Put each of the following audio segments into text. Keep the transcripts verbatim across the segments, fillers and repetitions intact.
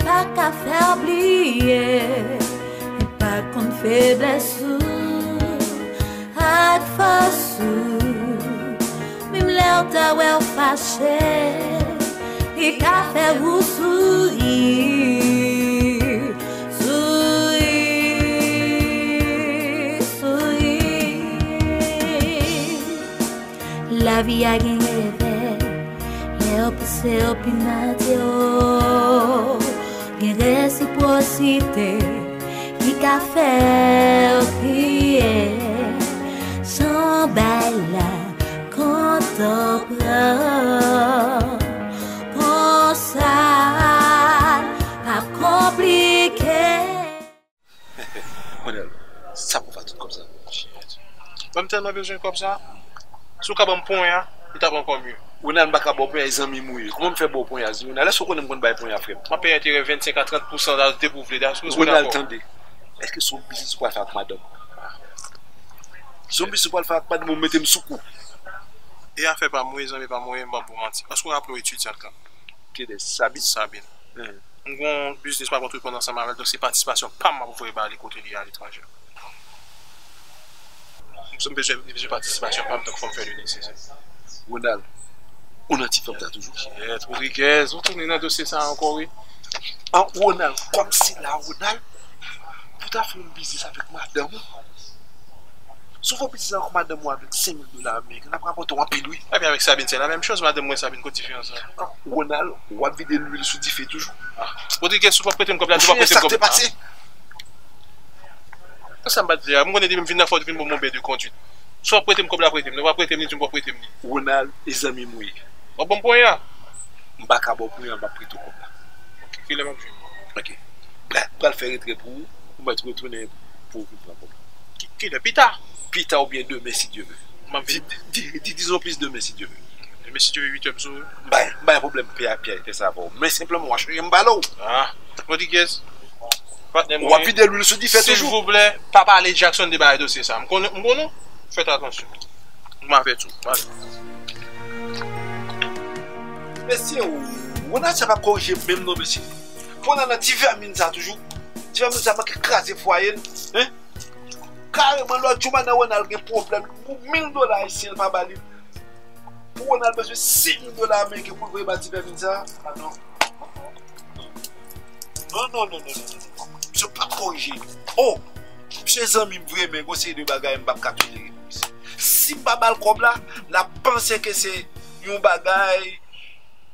Pa ka fè w bliye, li pa konn feblès ou ak fòs ou. Menm lè w ta wè w fache, li ka fè ou souri, souri, souri. Lavi a gen revè, lè yo pouse w pi mal, di w gen resipwosite ki ka fè w kriye. Jan bay la kontan pran konsa, p ap konplike. Ronald, sa pou fè tout kòb sa? Mwen m tèlman bezwen kòb sa. Si w ka ban m ponya, li t ap ankò mye. Ronald, m pa ka ba w ponya, e zanmi m ou ye. Kòman m fè ba w ponya? Di Ronald, èske w konnen m konn bay ponya, frè m? M ap peye enterè vennsenk a trant pousan, depi w vle. Ronald, tande. Èske se yon biznis ou pral fè ak madanm ou? Se yon biznis ou pral fè ak madanm ou, mete m sou kou. E afè pa m wi, zanmi pa m wi, m p ap ba w manti. Èske w raple w etidyant lan? Kilès? Sabine? Sabine. M gen yon biznis m ap antreprendre ansanm avè l, donk se patisipasyon pa m m ap voye ba li kote li ye aletranje. M bezwen, m bezwen patisipasyon pa m, donk fò m fè li nesesè. Ronald, ou nan ti fanm sa toujou? Kyèt, Rodriguez, ou tounen nan dosye sa ankò wi. An Ronald, kòmsi la Ronald, pou ta fè yon biznis avèk madanm ou? Si w fè yon biznis avèk madanm ou avèk senk mil dola ameriken, l ap rapòte w anpil wi. Ebyen avèk Sabine se la menm choz, madanm mwen Sabine, kot diferans lan? Ronald, w ap vide lwil sou dife toujou. Rodriguez, si w p ap prete m kòb la, di w p ap prete m kòb la. Sa k te pase? Sa m pa t vle a, m konnen depi m vin nan fò w vin ban m yon bè de kondwit. Si w ap prete m kòb la, prete m. Lè w pa prete m li, di m w ap prete m li. Ronald, e zanmi m ou ye. W ap ban m ponya? M pa ka ba w ponya, m ap prete w kòb la. Ok, kilè m ap jwenn ou? Ok. Pral, pral fè retrè pou ou, ou mèt retounen pou ou vin pran kòb la. Ki, kilè? Pita? Pita oubyen demen, si Dye ve. M ap vin. Di, di, di, dizon plis demen, si Dye ve. Demen, si Dye ve, uit è m sou. M pa, m pa gen pwoblèm, pye a pye a, te sa avè w. Men senpleman, w a chanje m pale w. Ah, Rodriguez. Patnè mwen. W ap vide lwil sou dife toujou. Silvouplè, pa pale Jackson de bagay dosye sa. M konnen, m konnen w. Fèt atansyon. M avèti w. Mesye, Ronald sa p ap korije menm non, mesye. Pou Ronald nan ti vèmin sa toujou. Ti vèmin sa manke kraze fwaye l. Hein? Kareman, lòt jou madan Ronald gen pwoblèm. Pou mil dola ayisyen, l pa ba li. Pou Ronald bezwen senk mil dola ameriken pou l voye ba ti vèmin sa. Ah non. Non, non, non, non, non, non. Misye p ap korije. Oh! Misye zanmi m vre, men gon seri de bagay m p ap ka tolere pou misye. Si m pa ba l kòb la, l ap panse ke se yon bagay.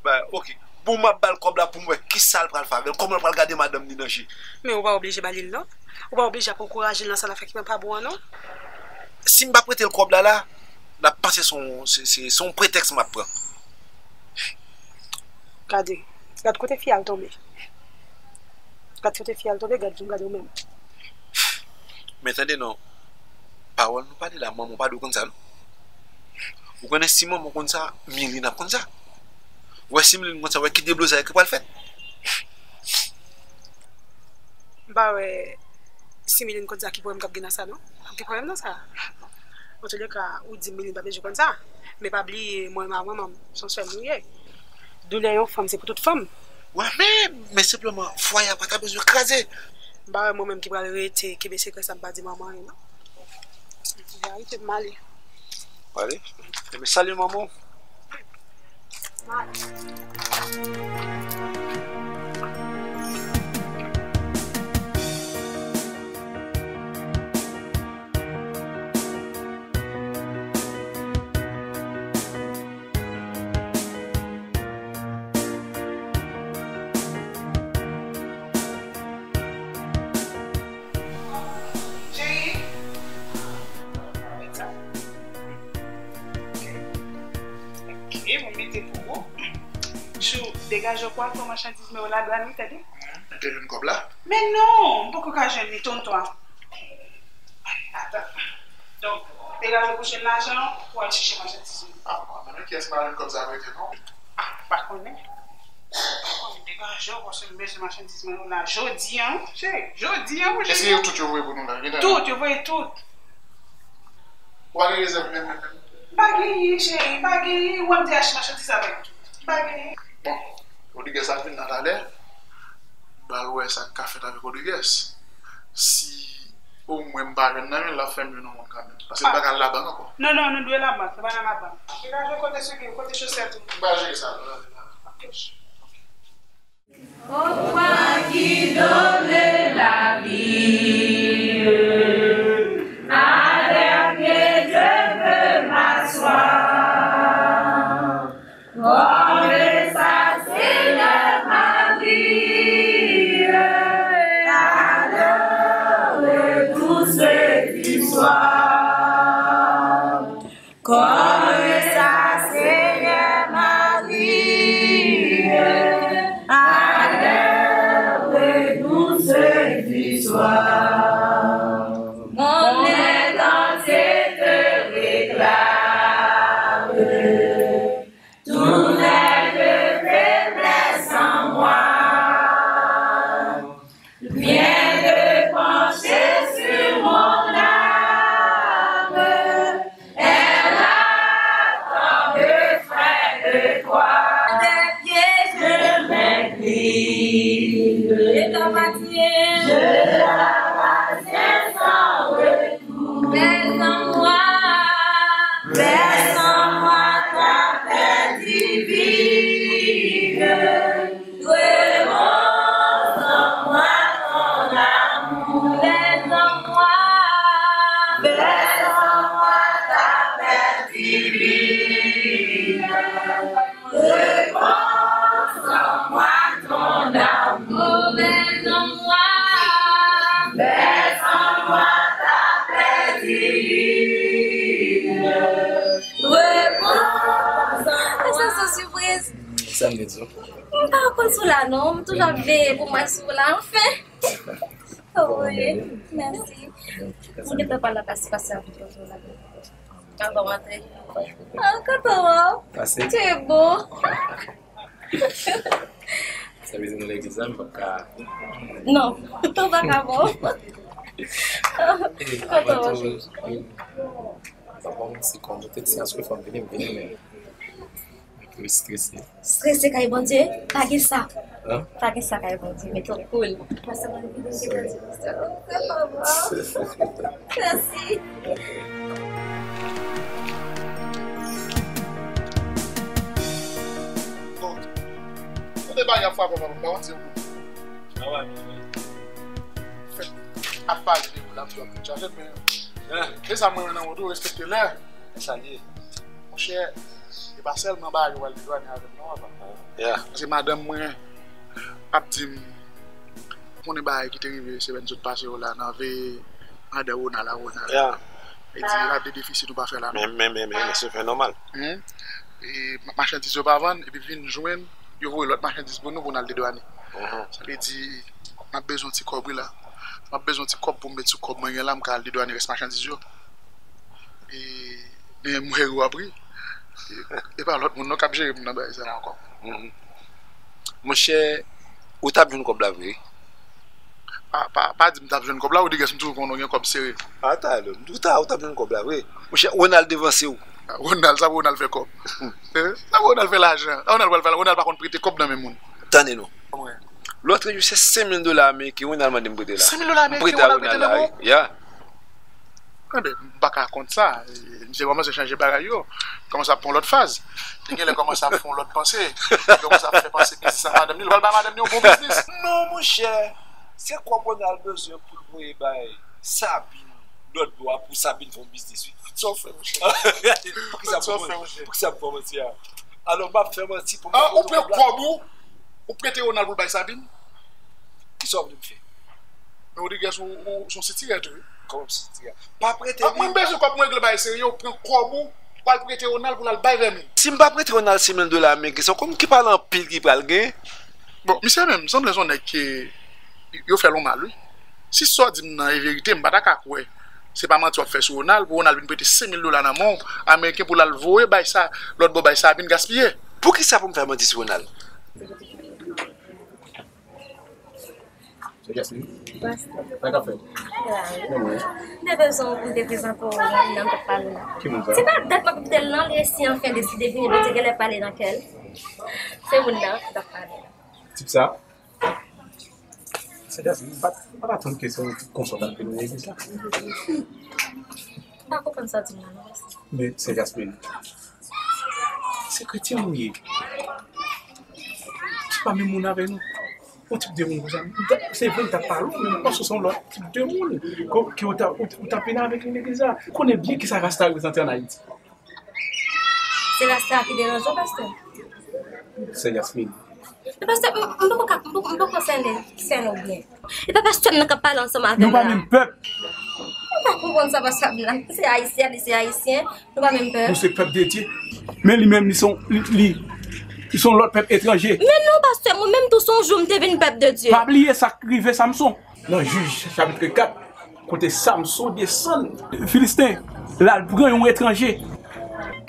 Ba, ok. Bon, m ap ba l kòb la pou m wè kisa l pral fè avè l, kòman l pral gade madanm li nan je. Men ou pa oblije ba li l non. Ou pa oblije ap ankouraje l nan sa l ap fè ki pa bon an non. Si m pa prete l kòb la la, l ap panse se yon, se, se, se yon pretèks m ap pran. Gade, gad kote fi a al tonbe. Gad kote fi a al tonbe, gad jan w gade w menm. Men tande non, pawòl nou pale la, manman w pa dwe konn sa non. Ou konnen si manman w konn sa, Miline ap konn sa. Ou wè si Miline konn sa, ou wè ki deblozay ki pral fèt. M pa wè si Miline konn sa ki pwoblèm k ap gen nan sa non. P ap gen pwoblèm nan sa. Antouleka, ou di m Miline pa bezwen konn sa. Men pa bliye, mwen ak manman m, se yon sèl nou ye. Doulè yon fanm, se pou tout fanm. Wi, men, men senpleman, fwaye a pa ta bezwen kraze. M pa wè mwen menm ki pral rete, kenbe sekrè sa m pa di manman anyen non. Verite m ale. Ale. Ebyen, salye manman w. Cheri. Ok, mwen mete pou ou. Chou, degaje w pou al pran machandiz mwen yo la dwàn wi, tande? Ou te jwenn kòb la? Men non, m poko ka jwenn li, tonton an. Atan. Donk, degaje w pou jwenn lajan pou al chèche machandiz mwen. Ah, mwen menm, kiyès m al jwenn kòb sa prete non? Ah, m pa konnen. M pa konnen, degaje w, paske m bezwen machandiz mwen yo la jodi an, cheri. Jodi an, wi, cheri. Èske yo tout yo voye pou nou la? Tout, yo voye tout. Ou pa gen rezèv menm, menm, menm? M pa genyen, cheri, m pa genyen. Ou wè m te achte machandiz avèk tout. M pa genyen. Bon, Rodriguez ap vin nan talè. Al wè sa k ka fèt avèk Rodriguez. Si omwen m pa jwenn nan men l, l ap fè m jwenn yon moun kanmenm. Paske l pa ka al labank ankò. Non, non, nou dwe labank, se pa nan labank. Degaje kote sege, kote chosèt ou. M pral jere sa. Au roi qui donne la vie, avec qui je veux m'asseoir. Comme ça, Seigneur, ma vie, à l'heure douce du soir. Comme ça, Seigneur, ma vie, à l'heure douce du soir. Mon être entier te réclame. Tout est de faiblesse en moi. Viens te pencher sur mon âme. Elle attend de près de toi. Tes pieds, je m'incline. Je t'appartiens. Je t'appartiens sans retour. Verse en moi, verse en moi ta paix divine. Repose en moi ton amour. Verse en moi, verse en moi ta paix divine. Repose en moi ton amour. Verse en moi, verse en moi ta paix divine. Repose en moi. Sa se yon sipriz. Sa m te di w. M pa konn si w la non, m toujou ap veye pou m wè si w la anfen. Oh, wi, mèsi. Mwen gentan pale ak asistans la pou mwen la. Avan m antre. Ah, kote w? Pase. Tu es beau. Sa vle di nan legliz la, m p ap ka. Non, ou pa ka bon. Kote w, cheri? M pa bon, se kòm ou te di, an sou fòm vini, m vini, men. Mwen strese. Strese kay Bondye? Pa gen sa. Hein? Pa gen sa kay Bondye. Mete w cool. Pase mwen vide, mete w cool. Mèsi. Bon. Kote bagay ap frape, papa, m pa konn si ou fèt ap pale de moun ap di w ap vin chaje, men e sa mwen nan wout ou, respekte lè. Sa l ye. Monchè, e pa sèlman bagay yo pral dedwannen avè m non, papa. Yeah. Paske madanm mwen ap di m, konnen bagay ki te rive semèn sot pase yo la nan veye madan Ronald a Ronald. Yeah. Li di, gade defisit nou pa fè la non. Men, men, men, men, men, se fè nòmal. Hen? E ma-, machandiz yo pa vann, epi vin jwenn, yo voye lòt machandiz pou nou, pou n al dedwane. Mhm. Sa vle di, m ap bezwen ti kòb wi la. M ap bezwen ti kòb pou m met sou kòb mwen gen la, m ka al dedwane rès machandiz yo. E, men mwen yo ap ri. E, e pa lòt moun non k ap jere m nan bagay sa ankò. Mhm. Monchè, ou t ap jwenn kòb la vre wi. Pa, pa, pa di m t ap jwenn kòb la, Rodriguez, m toujou konnen w gen kòb sere. Ata alò, m di w ta, ou t ap jwenn kòb la vre. Monchè, Ronald devanse w. Ronald, sa Ronald fè kòb? Hein? Sa Ronald fè lajan? Sa Ronald pral fè la? Ronald pa konn prete kòb nan men moun. Tande non. Lòt jou, se senk mil dola ameriken Ronald mande m prete la. Senk mil dola ameriken Ronald prete nan men w? Ya. Tande, m pa ka kont sa. E, misye kòmanse chanje bagay yo. Kòmanse ap pran lòt faz. Li genlè kòmanse ap fè yon lòt panse. Li kòmanse ap fè panse biznis ak madanm li. Li pral bay madanm li yon bon biznis. Non, monchè. Se kòb Ronald bezwen pou l voye bay Sabine lòt bò a pou Sabine fè yon biznis, wi. Sa w fè, monchè? Poukisa m fè manti a? Alò, m ap fè manti pou m... Ah, ou pran kòb ou, ou prete Ronald pou l bay Sabine? Kisa w vle m fè? Men Rodriguez, ou, ou se yon sitirè tou, wi. Kòman m sitirè? Pa prete li. Mwen bezwen kòb mwen regle bagay serye, ou pran kòb ou, w al prete Ronald pou l al bay vèmin. Si m pa prete Ronald senk mil dola ameriken, se yon kòb ki pa anpil ki pral gen. Bon, misye menm, sanble se yon nèg ki, yo fè l yon mal, wi. Si sa w di m nan e verite, m pa ta ka kwè se pa manti w ap fè sou Ronald, pou Ronald vin prete senk mil dola nan men w, ameriken, pou l al voye bay sa, lòt bò bay Sabine gaspiye. Poukisa pou m fè manti sou Ronald? Se kès li? Pastè. Sa k ap fèt? Mwen menm. M te bezwen w pou m te prezante w moun nan m t ap pale la. Ki moun sa? Se pa dat m ap koute l non, li resi anfen deside vini, Bondye genlè pale nan kè l. Se moun nan m t ap pale la. Tip sa? Sè Jasmine, m pa, m pa t atann ke se yon ti konsè w t ap vin nan legliz la. M pa konprann sa w di m la, non, pastè. Men, Sè Jasmine, se kretyen ou ye. Se pa menm moun avè nou. Yon tip de moun konsa. M ta, se vre, m t ap pale w, men m panse w se yon lòt tip de moun. Ke, ke w ta, ou, ou t ap vin avèk li legliz la. Ou konnen byen kisa rasta reprezante ann Ayiti. Se rasta ki deranje w, pastè? Sè Jasmine. Men pastè, m, m poko ka, m poko, m poko sènen, sènen w byen. E pa pastè m nan k ap pale ansanm avè m la. Nou pa menm pèp. M pa konprann sa pastè ap di la. Se ayisyen, li se ayisyen. Nou pa menm pèp. Nou se pèp de Dye. Men li menm, li se yon, li, li, li se yon lòt pèp etranje. Men non, pastè, mwen menm tou, se yon jou m te vin pèp de Dye. Pa bliye sa k rive Samson. Nan Jij chapit kat, kote Samson desann Filisten, l al pran yon etranje.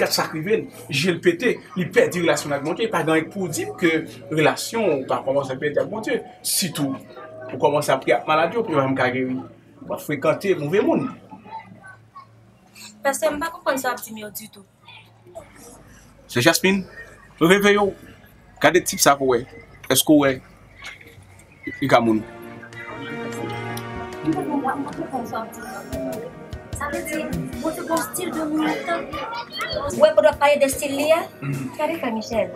Gad sa k rive l, je l pete, li pèdi relasyon l ak Bondye. Pa gen anyen k pou w di m ke relasyon w pa kòmanse pèdi ak Bondye. Sitou, ou kòmanse ap pri ak maladi w, pou yo pa janm ka geri. W ap frekante move moun. Pastè, m pa konprann sa w ap di m yo ditou. Sè Jasmine, reveye w. Gade tip sa pou w wè. Èske w wè li ka moun? Sa vle di, Bondye gen yon stil de moun lontan. Ou wè, pandan w ap pale de stil li a, gade frè Michel.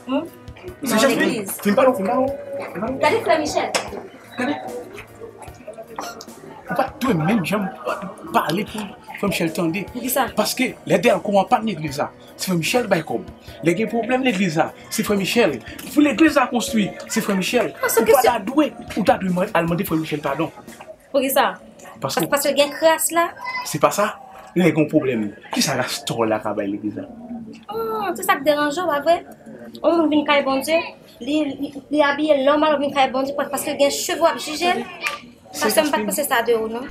Hmm? Sè Jasmine, fin pale w, fin pale w. Gade frè Michel. Gade. Ou pa t dwe menm janm pale pou Frè Michel tande. Poukisa? Paske lè dèyè kò an pa t legliz la, se Frè Michel ki bay kòb. Lè gen pwoblèm legliz la, se Frè Michel. Pou legliz la konstwi, se Frè Michel. Ou pa ta dwe, ou ta dwe man-, al mande Frè Michel padon. Poukisa? Paske, paske gen kras la. Se pa sa. Lè gen pwoblèm, kisa rasta w la ka bay legliz la? Hmm, se sa k deranje w, pa vre? Yon moun vin kay Bondye, li, li, li abiye nòmal, ou vin kay Bondye, pa-, paske l gen cheve w ap jije l. Pastè, m pa t panse sa de ou, non.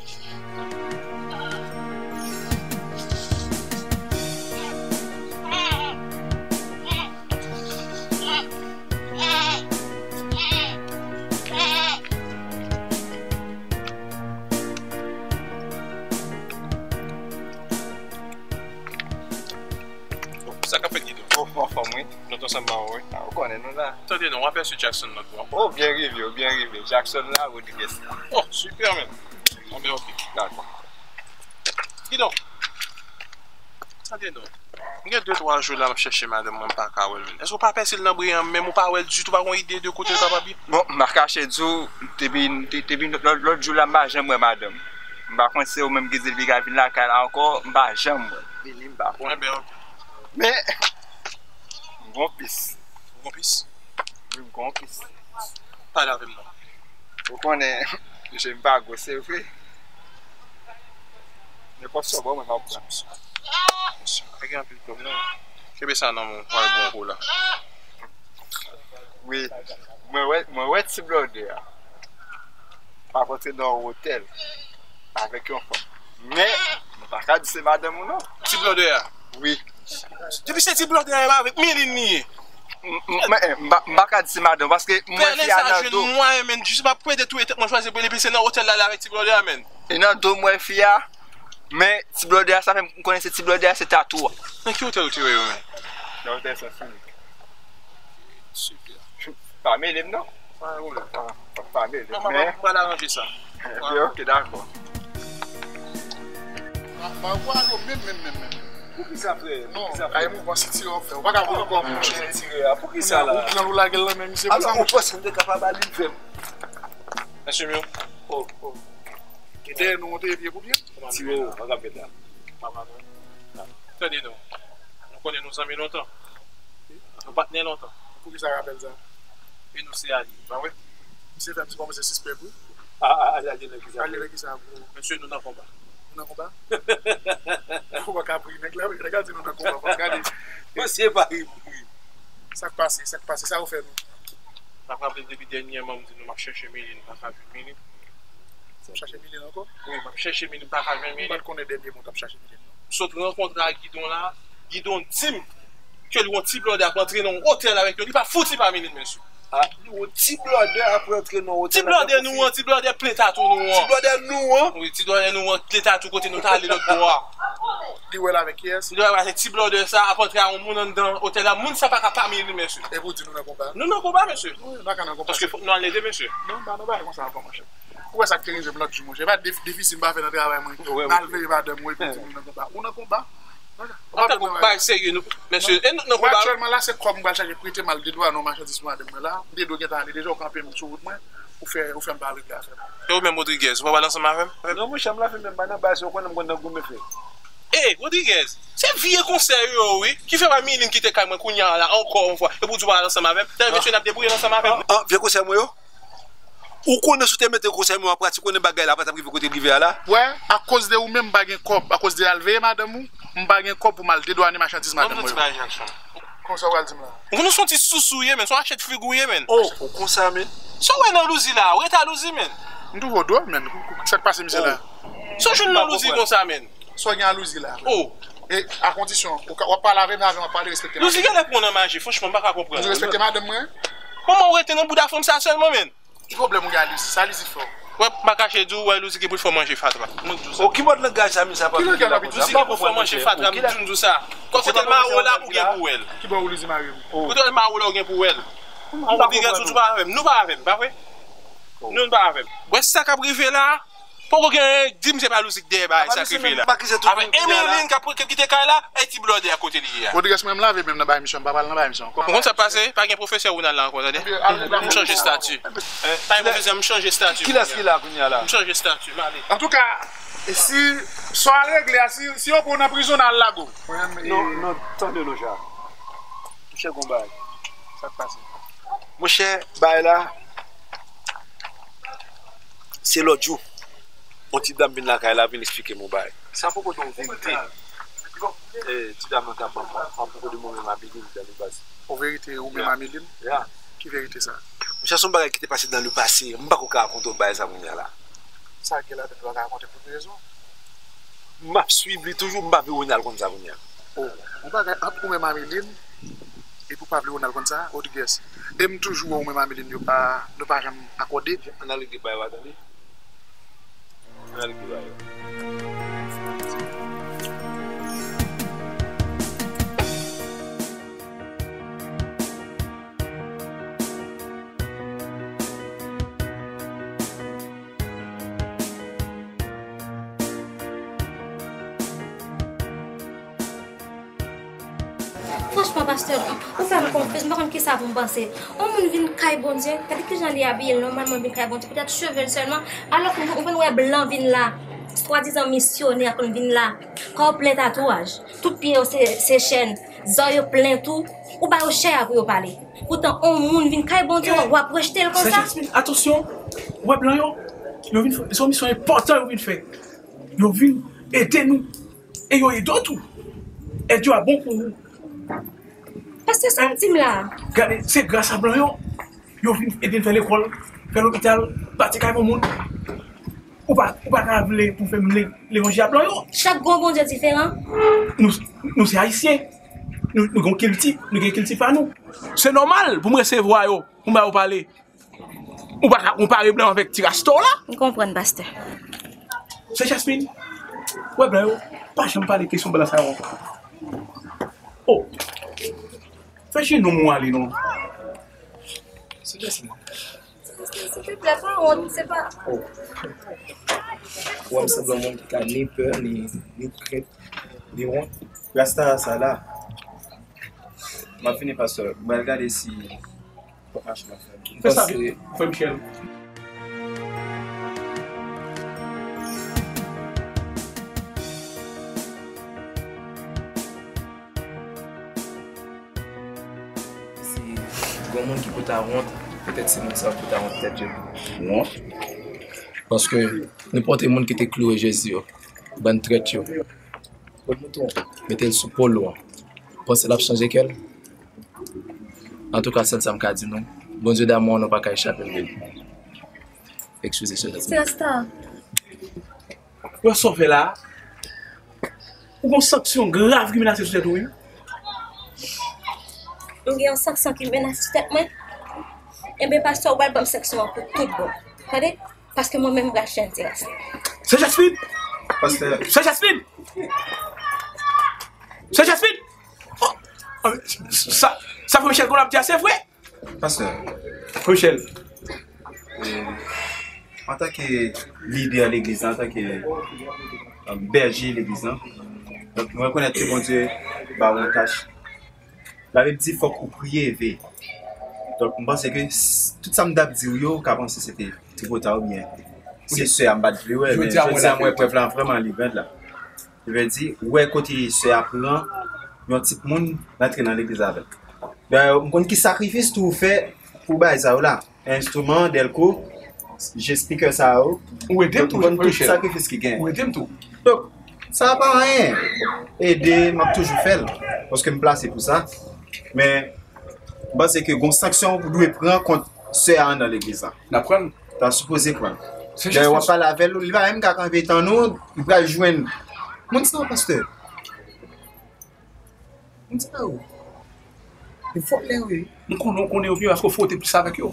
Sa k ap fèt, Guido? Oh, anfòm, wi. Nou t ansanm avan, wi. Ah, ou konnen nou la. Tande non, w apèsi Jackson nan, non? Oh, byen rive, w byen rive. Jackson la, Rodriguez la. Oh, sipè, men. Bon, ben, oke. Dakò. Kidonk, tande non. M gen de twa jou la, m ap chèche madanm mwen, m pa ka wè l, men. Èske w pa pèse l nan briyan m menm, ou pa wè l ditou, ou pa gen ide de kote l kapab ye? Bon, m pa kache di w, depi, de-, depi lòt, lòt jou la, m pa janm wè madanm. M pa konn si se ou menm ki di l li ka vin lakay la ankò, m pa janm wè l. Vini, m pa konn. Enben, oke. Men, m gon pis. Ou gon pis? Wi, m gon pis. Pale avè m non. Ou konnen, je m pa gwo, se vre. Nenpòt sa w ban mwen, m ap pran. Pa gen anpil pwoblèm. Kenbe sa nan men w, m al bon kou la. Wi, mwen wè, mwen wè ti blòdè a. M ap antre nan yon otèl avèk yon fanm. Men, m pa ka di se madanm ou non. Ti blòdè a? Wi. Depi se ti blòdè a, e pa avèk Miline li ye. M, m, m, m pa, m pa ka di se madanm, paske m wè fi a nan do. Pèlen sa jwenn mwayen, men, jis m ap plede touye tèt mwen, chwazi pou li, epi se nan otèl la, li avèk ti blòdè a, men. E nan do m wè fi a, men ti blòdè a, sa fè m konnen se ti blòdè a, se tatou a. Nan ki otèl ou te wè yo, men? Nan otèl Sans Filme. Sipè. Pa mele m non. Pa gen pwoblèm. Pa, pa, pa mele m. Non, m ap, men m pral aranje sa. Ebyen, oke, dakò. Pa, pa, pa, non, menm, menm, menm, menm. Poukisa, frè? Non, poukisa, frè? Ay, mouvman sitire w ap fè. Ou pa ka mouvman kò w, monchè. Sitire a. Poukisa la? Ou pran l, ou lage l nan men misye. Alò, ou panse m te ka pa ba li l, frè m? Mesye m yo. Oh, oh. Dèyè nou, w te vye pou byen? Ti Roro, sa k ap fèt la? Tande non. Nou konnen nou zanmi lontan. Nou patnè lontan. Poukisa rapèl sa? E nou se alye, pa vre? Misye fè m kòmanse sispèk, wi. A, a, alye nan ki sa? Alye nan ki sa, bro? Mesye, nou nan konba. Nou nan konba? Ou pa ka pri nèg la, wi. Nèg la di nou nan konba, fò n gade. Mesye pa ri, ri. Sa k pase? Sa k pase? Sa yo fè nou? N ap raple depi dènyèman, m di nou m ap chèche Miline, m pa ka jwenn Miline. Ou chache Miline ankò? Wi, m ap chèche Miline, m pa ka jwenn Miline. M pa t konnen dènyèman w t ap chache Miline, non. M sot rankontre ak Gidon la, Gidon di m ke l wè yon ti blòdè ap antre nan yon otèl avèk yo, li pa fouti pa Miline, mesye. Ah, li wè ti blòdè ap rantre nan otèl la. Ti blòdè nou an, ti blòdè plen tatou nou an. Ti blòdè nou an. Wi, ti blòdè nou an, plen tatou kote nou t ale lòt bò a. Li wè l avèk kiyès? Li wè l avèk ti blòdè sa ap antre a yon moun anndan otèl la. Moun sa pa ka pami li, mesye. E pou di nou nan konba? Nou nan konba, mesye. Wi, nou pa ka nan konba. Paske fòk nou al ede, mesye. Non, pa nan bagay konsa ankò, monchè. Ou wè sa k te rive m lòt jou, monchè. E pa dif-, difisil m pa fè nan travay mwen. Wi, wi. M al veye madanm ou epi di nou nan konba. Ou nan konba? Antanke yon bagay serye, nou, mesye, e nou, nou konba. Aktyèlman la, se kòb m pral chache prete m al dedwane yon machandiz pou madanm mwen la. M te dwe gentan ale deja, ou kanpe m sou wout mwen, ou fè, ou fè m pa regle afè m. E ou menm, Rodriguez, ou pa pral ansanm avè m? Non, monchè, m la fè menm pa nan baz, ou konnen m konn nan goumen fè. E, Rodriguez, se vye konsèy yo, wi, ki fè pa Milin kite kay mwen kounye a la, ankò yon fwa, epi w di w pral ansanm avè m. Dayè, mesye, n ap debouye l ansanm avè m. Ah, vye konsèy mwen yo? Ou konnen si w te mete konsèy mwen an pratik, konnen bagay la pa t ap rive kote l rive a la. Wè, akoz de ou menm m pa gen kòb, akoz de al veye madanm ou, m pa gen kòb pou m al dedwane machandiz madanm mwen yo. Konsa w pral di m la. Ou konnen se yon ti sousou w ye, menn, se yon achèt figi w ye, menn. Oh, ou konsa, menn. Sa w wè nan Louzi la, ou rete a Louzi, menn. M twouve w dwòl, menn. Sa k pase misye la? Sa w jwenn nan Louzi konsa, menn. Sa w gen a Louzi la? Oh. E a kondisyon, ou ka, w ap pale avè m, avè m, w ap pale, respekte madanm. Louzi genlè pran nan maji, franchman, m pa ka konprann. Louzi respekte madanm mwen? Kòman w rete nan bouda fanm sa sèlman, menn? Ki pwoblèm ou gen a Louzi? Sa Louzi fè w? Wè, m pa kache di w, wè, Louzi gen pou l fè w manje fatra. Mwen k di w sa. Oh, ki mòd langaj sa, misye ap ap di la konsa? Louzi gen pou l fè w manje fatra, m di w sa. Kote l mare w la, ou gen pou wè l. Ki bò Louzi mare m? Kote l mare w la, ou gen pou wè l. Ou di gen sou pa avè m. Nou pa avè m, pa vre? Nou pa avè m. Wè sa k ap rive la? Poko gen anyen k di m se pa Louzi k dèyè bagay sa k rive la. Avè Emeline k ap kite kay la, e ti blòdè a kote li ye a. Rodriguez, mwen m lave men m nan bay misye, m pa pral nan bay misye ankò. Ou konn sa k pase? Pa gen pwofesè Ronald la ankò, tande? M chanje estati. Pa gen pwofesè, m chanje estati. Kilès ki la kounye a la? M chanje estati, m ale. Antouka, e si sa w al regle a, si, si yo pran w nan prizon, n al lage w. Non, non, tande non, Cha. Monchè, gon bagay. Sa k pase? Monchè, bagay la, se lòt jou. Yon ti dam vin lakay la, vin eksplike m yon bagay. Sa poko t yon verite. Eh, ti dam nan t ap ban m, ban m poko de mo menm a Milin dan le pase. Yon verite ou menm a Milin? Ya. Ki verite sa? Monchè, se yon bagay ki te pase dan le pase. M pako ka rakonte w bagay sa kounye a la. Sa gen ladan l pa ka rakonte pou ki rezon? M ap swiv li toujou, m pa vle Ronald konn sa kounye a. Oh, yon bagay ant ou menm a Milin, epi w pa vle Ronald konn sa, Rodriguez. E m toujou wè ou menm a Milin, yo pa, nou pa janm akòde. Ann al regle bagay yo a, tande. Ann al regle bagay yo. Franchman, pastè, ou fè m konfyans, m pa konn kisa pou m panse. Yon moun vin kay Bondye, gade kijan li abiye l nòmalman, vin kay Bondye, petèt cheve l sèlman, alò ke ou konn wè blan vin la, swadizan misyonè konn vin la, kò w plen tatouaj, tout pye yo se, se chèn, zò yo plen tou, ou ba yo chè a pou yo pale. Poutan, yon moun vin kay Bondye, w ap rejte l konsa? Sè Jasmine, atansyon, ou wè blan yo, yo vin fè, se yon misyon enpòtan yo vin fè. Yo vin ede nou, e yo ede w tou. Èd yo a bon pou ou. Pastè, sa w di m la? Gade, se gras a blan yo, yo vin ede n fè lekòl, fè lopital, bati kay pou moun. Ou pa, ou pa ka vle pou fè m le, levanjil a blan yo. Chak gwo Bondye diferan. Nou, nou se Ayisyen. Nou, nou gen kilti, nou gen kilti pa nou. Se nòmal pou m resevwa yo, pou m ba yo pale. Ou pa ka konpare blan avèk ti rasta w la. M konprann, pastè. Sè Jasmine, ou wè blan yo pa janm pale kesyon blan sa yo ankò. Oh. Fè jenou m ale non. Sè Jasmine. Silvouplè, pa wont, se pa. Oh. Ou wè m sanble yon moun ki ka ni pè, ni, ni krent, ni wont. Rasta sa la. M ap vini, pastè. M pral gade si Fè sa vit, frè Michel. Si gon moun ki pou ta wont, petèt se moun sa yo pou ta wont tèt yo. Wont? Paske nenpòt moun ki te kloure Jezi yo, bann trèt yo. Mete l sou polo an. Panse l ap chanje kè l? Antouka, sèl sa m ka di nou, Bondye damou an, nou pa ka echape l, beni. Eskize, sè Jasmine. Sè Rasta. Ou wè sa w fè la a? Ou gon sanksyon grav ki menase sou tèt ou, wi. M gen yon sanksyon ki menase sou tèt mwen? Enben, pastè, ou pral ban m sanksyon an pou tout bon. Tande? Paske mwen menm, m pral chanje ras. Sè Jasmine! Pastè. Sè Jasmine! Sè Jasmine! Oh! Sa, sa Frè Michel konn ap di a, se vre? Pastè. Frè Michel. Antanke lidè legliz la, antanke, euh, bèje legliz la, donk, mwen rekonèt ke Bondye ba ou yon tach. Labib di fòk ou priye, veye. Donk, m panse ke s- tout sa m t ap di w yo, ou ka panse se te tripotay oubyen se sè a m pa t vle wè, men jodi a mwen wè prèv la vrèman li vèd la. Sa vle di, ou wè kote sè a pran yon timoun rantre nan legliz avè l. Dayè, m konn ki sakrifis tou ou fè pou bagay sa yo la. Enstriman, dèlko, je speaker sa yo. Ou ede m tou, m konn tout sakrifis ki gen. Ou ede m tou. Donk, sa pa anyen. Ede, m ap toujou fè l. Paske m plase pou sa. Men, m panse ke gon sanksyon ou dwe pran kont sè a anndan legliz la. N ap pran l. Ta sipoze pran l. Lè w ap pale avè l, li pa menm ka kanpe tann ou, li pral jwenn. Moun sa, pastè. Moun sa yo. E vòlè yo ye. M konnen w konnen yo byen paske w fwote plis avèk yo.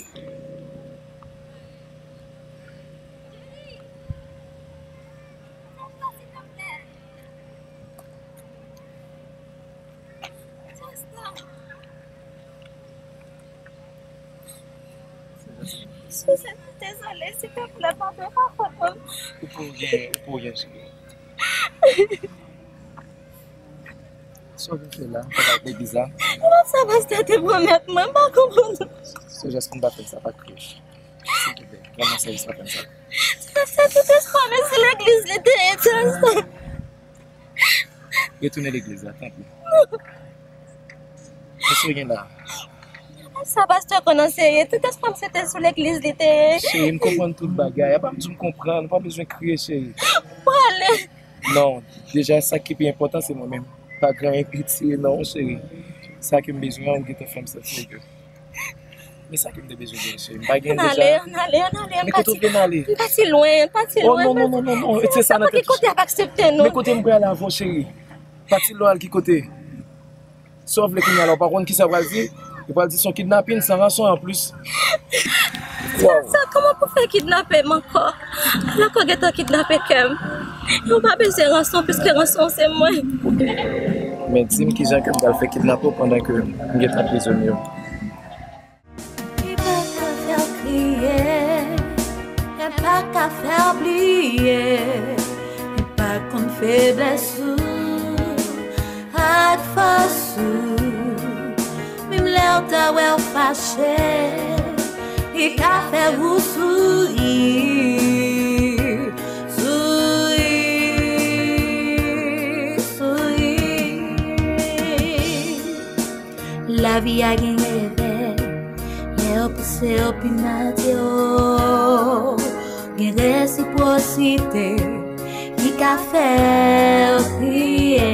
Suzanne, dezole, silvouplè, padone, pa fòt mwen. Ou pou gen, ou pou gen, cheri. Sa w vin fè la, ansanm avèk legliz la? Non, sa pastè te pwomèt mwen, m pa konprann. Se jès pou m pa fè sa, pa kriye. Silvouplè, rann mwen sèvis, pa fè m sa. Pastè, tout espwa m se legliz li te ye, pastè. Retounen legliz la, tanpri. Kisa w gen la? Sa pastè konn anseye, tout espwa m se te sou legliz li te ye. Cheri, m konprann tout bagay. Apa m di w m konprann, ou pa bezwen kriye, cheri. Prale. Non, deja sa ki pi enpòtan se mwen menm. Pa gen anyen ki retire nan ou, cheri. Sa ke m bezwen an, ou gentan fè m santi ke. Men sa ke m te bezwen di, cheri. M pa gen deja. Ann ale, ann ale, ann ale. Men kote w vle n ale? M pati lwen, m pati lwen. Oh, non, non, non, non, non. E se sa nan tèt ou. Kote ap aksepte nou? Men kote m pral avè w, cheri? Pati lwen al ki kote? Sa w vle kounye a la, ou pa konn kisa yo pral di? Yo pral di se yon kidnapin san rason an plis. Sa, kòman pou fè kidnape m ankò? Alò ke w gentan kidnape kè m. Ou pa bezwen ranson, piske ranson se mwen. Men di m kijan ke m pral fè kidnape w pandan ke m gentan prizonye w. Li pa ka fè w kriye, li pa ka fè w bliye, li pa konn feblès ou ak fòs ou. Menm lè w ta wè w fache, li ka fè ou souri, souri, souri. Lavi a gen revè, lè yo pouse w pi mal di w. Gen resipwosite, li ka fè w kriye.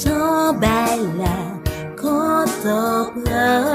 Jan w bay la, kontan w pran.